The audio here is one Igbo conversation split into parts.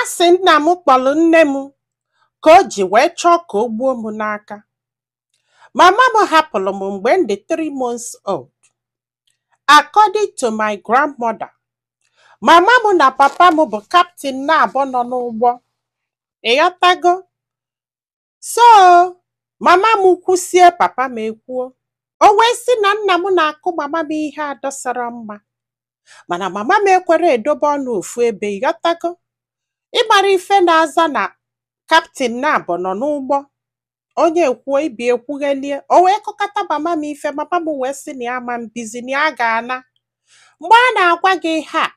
Asị nna m kpọrọ nne m ka o ji wee chọọ ka o gbuo m n'aka. Mama m hapụrụ m mgbe m dị 3 months old. According to my grandmother, mama m na papa m bụ captain na-abụ nọ n'ụgbọ. Ịghọtago? So mama m kwusie, papa m ekwuo. O wee sị na nna m na-akụ mama m ihe adọsara mma, mana mama m ekwere edobe ọnụ ofu ebe. Ịghọtago? Ịmara ife na-aza na captain na-abụ nọ n'ụgbọ, onye ekwuo ibi ekwughelie. O wee kụkọta mama m ife. Mama m wee sị na ya ma mbizi, na ya ga-ana. Mgbe a na-agwa gị ihe a,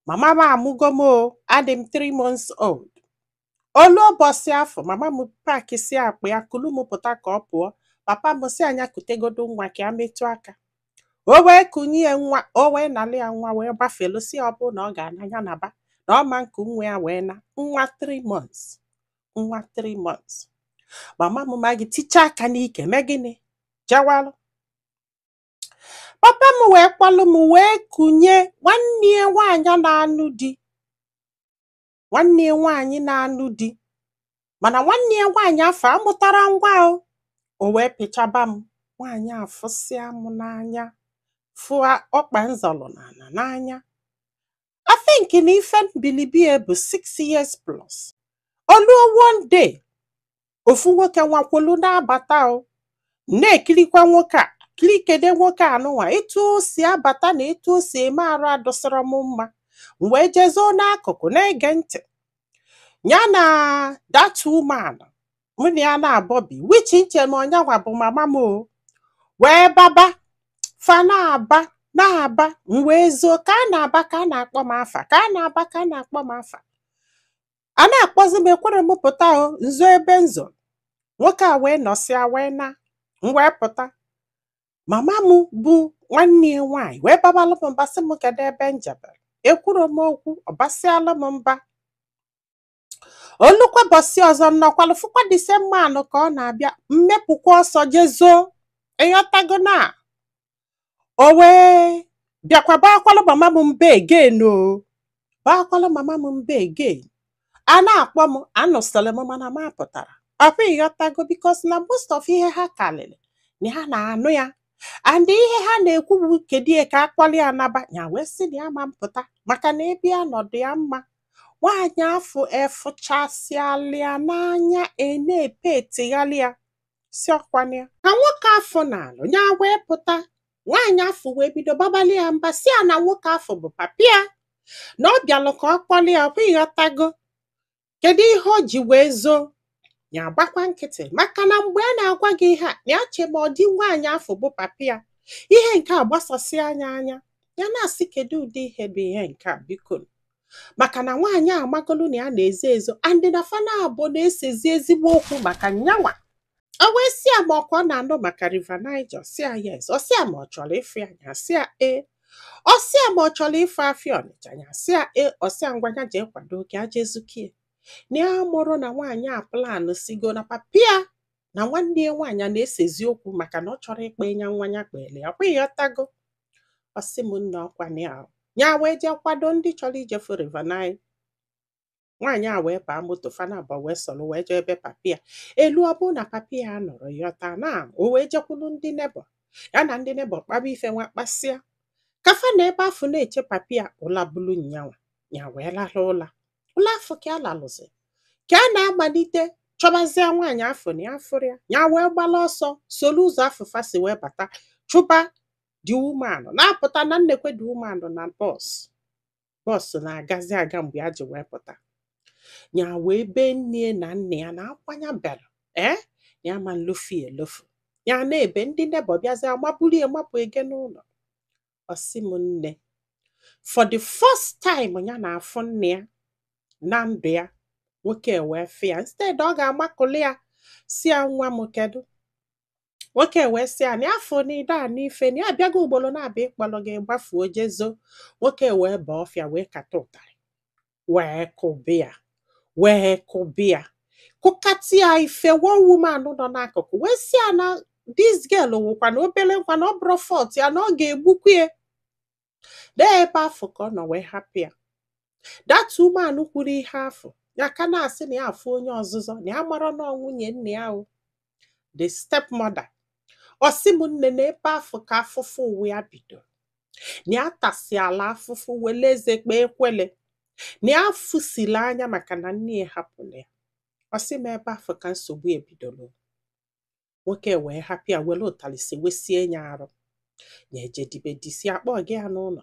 mama m amụgo m o, adị m 3 months old. Olu ụbọchị afọ, mama m packịsị akpa ya, kulu m pụta ka ọ pụọ. Papa m sị anya kutegodo nwa ka ya metụ aka. O wee kunye ya nwa, o wee nalị ya nwa, wee gbafelu, si ọ bụ na ọ ga-ana ya naba, na ọ ma nku nwa ya wee na nwa 3 months, nwa 3 months. Mama m ma gị tichaa aka n'ike mee gịnị, jewalụ. Papa m wee kpọlụ m wee kunye nwanne ya nwaanyị na-anụ di, nwanne ya nwaanyị na-anụ di, mana nwanne ya nwaanyị afọ amụtara ngwa o. O wee pịchaba m. Nwaanyị afụsịa m n'anya, fụ ọkpa nzọlụ n'ala n'anya. I think na ife mbilibie bụ 6 years plus. Oluo one day, ofu nwoke nwakwolu na-abata. O na-ekirikwa nwoke a, kirikede nwoke anụnwa, etu o si abata na etu o si eme arụ adụsịrọ m mma. M wee jezuo n'akụkụ na-ege ntị ya na that woman mụ na ya na-abọbi, which nche ma ọnyanwa bụ mama m. O wee baba fa na-aba na-aba, m wee zoo. Ka a na-aba, ka a na-akpọ m afa, ka a na-aba, ka a na-akpọ m afa, a na-akpọzi m, ekwere m pụta. O nzo ebe nzo nwoke a wee nọsịa wee na m wee pụta. Mama m bụ nwanne ya nwaanyị wee babalụ m mba, sị m kedu ebe m jebere. Ekwuro m okwu, ọ basịalụ m mba. Olukwa bọsị ọzọ, nnọkwalụ fụkwa the same man ka ọ na-abịa, mmepụkwa ọsọ jezuo. Ịghọtago? Na o wee bịakwa bakwalụ mama m mba again. O bakwalụ mama m mba again. A na-akpọ m, anụsịrị m, mana m apụtara ọkwa. Ịghọtago? Because na most of ihe ha karịrị na ha na-anụ ya, and ihe ha na-ekwu bụ kedu ka akpọli ya naba ya. Wee sị na ya ma mpụta, maka na ebe ya nọdụ ya mma. Nwaanyị afụ efụchasịalịa n'anya, e na-epe etighalị ya si ọkwana ya ka nwoke afọ na-alụ ya wee pụta. Nwaanyị afọ wee bido babalị ya mba, si ya na nwoke afọ bụ papia, na ọ bịalụ ka ọ kpọlị ya ọkwa. Ịghọtago? Kedu ihe o ji wee zoo ya, agbakwa nkịtị? Maka na mgbe a na-agwa gị ihe a, na ya che ma ọ dị nwaanyị afọ bụ papia. Ihe nke a gbasasị anya anya ya, na-asị kedu ụdị ihe bụ ihe nke a, biko? Maka na nwaanyị a amagolu na ya na-ezo ezo, and na fana abụọ na-esezi ezigbo okwu maka nyanwa. O wee sị ya ma ọkwa ọ na-anụ maka River Niger. Sị ya yes. Ọ sị ya ma ọ chọrọ ịfụ ya, ya sị ya ee. Ọ sị ya ma ọ chọrọ ịfụ afịa Ọnịcha, ya sị ya ee. Ọ sị ya ngwa, ya jee kwado ka ya jee zukie. Na ya mụrụ na nwaanyị a plan sigo na papia na nwanne ya nwaanyị na-esezi okwu, maka na ọ chọrọ ịkpa ịnya nwa ya kpele ya kwa. Ịghọtago? Ọ sị m nna, ọkwa na ya ya wee jee kwado ndị chọrọ ijefu River Niger. Nwaanyị a wee baa moto, fana abụọ wee sọrọ wee jee ebe papia elu. Ọ bụrụ na papia nọrọ, yọta na o wee jekwulu ndị neighbour ya, na ndị neighbour kpaba ife nwa kpasịa kafa na ebe afọ na-eche papia. Ụla bulu nyanwa ya wee lara ụla. Ụla afọ ka a lalụzi, ka a na-amalite chọbazie nwaanyị afọ na ya fụrụ ya. Ya wee gbala ọsọ soro ụzọ afụfa si wee bata, chụba the woman na-apụta na nnekwe the woman na bus. Bus na-agazi aga mgbe ya ji wee pụta. Ya wee bee nne na nna ya na akwanya bịara ee, ya ma nlofu elofu ya na-ebe. Ndị neighbour bịazi maburu ya, mapụ ege n'ụlọ. Ọsị m nne, for the first time ya na-afụ nne ya na ndụ ya, nwoke wee fụ ya. Instead ọ ga-amakụli ya, si ya, "Nwa m, kedu?" Nwoke wee sị ya na ya afọ na ide anụ ife, na ya abịago ugboro na-abịa ịkpọrọ gị, gbafuo jezo. Nwoke wee baa ọfịa, wee kata ụtarị, wee kụbịa, wee kụbịa, kụkatị ya ife. One woman nọ n'akụkụ wee sị ya na this girl wụkwa na obere nkwa, na ọ bụrụ fault ya, na ọ ga-egbukwu ya. Dee ebe afọ ka ọ nọ wee hapụ ya. That woman kwuru ihe afọ ya ka na-asị na ya afụ onye ọzụzọ na ya mara na ọ nwunye nna ya o, the stepmother. Ọ sị m, nne, na ebe afọ ka afụfụ ụwa ya bidoro, na ya tasịala afụfụ wele eze kpee ekwele, na ya fụsili anya maka na nne ya hapụrụ ya. Ọ sị m, ebe afọ ka nsogbu ebidoro. Nwoke wee hapụ ya, were ụtalị sewesie ya arụ ya, ejedibedisi akpọ gị ya n'ụlọ.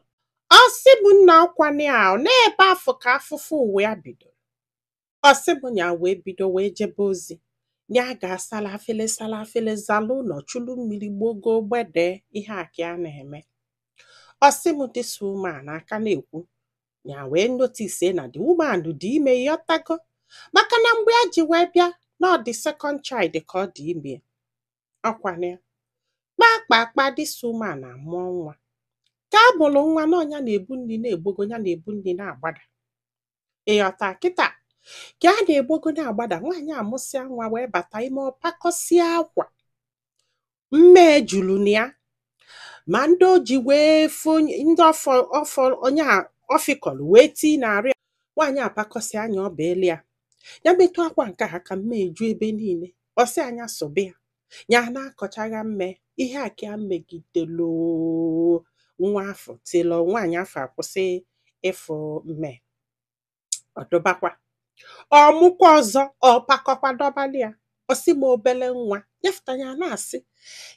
Ọ sị m, nna, ọkwana ya n'ebe afọ ka afụfụ ụwa ya bidoro. Ọ sị m ya wee bido wee jebe ozi, ya ga-asala afele, sala afele, zala ụlọ, chulu mmiri, gbogo gbede ihe a ka a na-eme. Ọ sị m, this woman aka na-ekwu ya wee notice na the woman dị ime, ịghọtago? Maka na mgbe ya ji wee bịa na ọ dị second child ka ọ dị ime. Ọkwana ya kpakpakpa, this woman amụọ nwa. Ka a mụrụ nwa na ọnya na-ebu nri na-egbogo, ya na-ebu nri na-agbada, ịghọta? Kịta ka a na-egbogo na-agbada, nwaanyị amụsịa nwa wee bata ime, ọpakọsịa akwa mmee juru na ya, ma ndị o ji wee fo ndị ọfọ ọfọ onye a ọfịkọrọ wee tii narị ya. Nwaanyị apakọsịa anya, ọ bụ elu ya, ya metụ akwa nke a ka mmee ju ebe niile. Ọsị anya sobe ya, ya na-akọchagha mme ihe a ka ya megidelu nwa afọ till nwaanyị afọ akwụsị ịfụ mme. Ọdụbakwa ọmụkwa ọzọ, ọ pakọkwa dọbalị ya. Ọsị m, obele nwa nyefụta ya na-asị,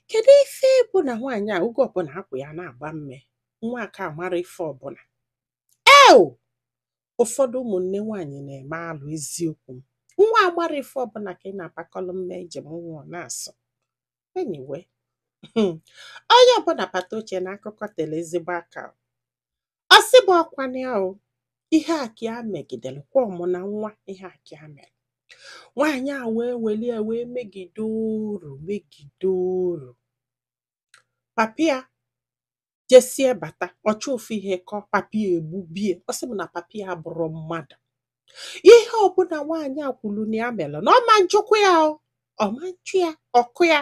kedu ife bụ na nwaanyị a oge ọbụla akwụ ya na-agba mme, nwa aka amara ife ọbụla eo. Ụfọdụ ụmụnne nwaanyị na-eme alụ. Eziokwu m, nwa agbara ife ọbụla ka ị na-apakọlụ mme ije m nwa na-asụ. Anyway, onye ọbụla bata oche na akụkọ tere ezigbo aka. Ọ sị bụ ọkwana ya o, ihe a ka ya megidere kwa ọmụ na nwa. Ihe a ka ya mere, nwaanyị a wee welie wee megide uru, megide uru. Papi ya jesie bata, ọchọ ofu ihe kọọ papi ya, egbubie. Ọ sị m na papi ya bụrụ mmadụ, ihe ọbụla nwaanyị a kwuru na ya mere na ọ ma njụkwa ya o, ọ ma njụ ya ọkụ ya.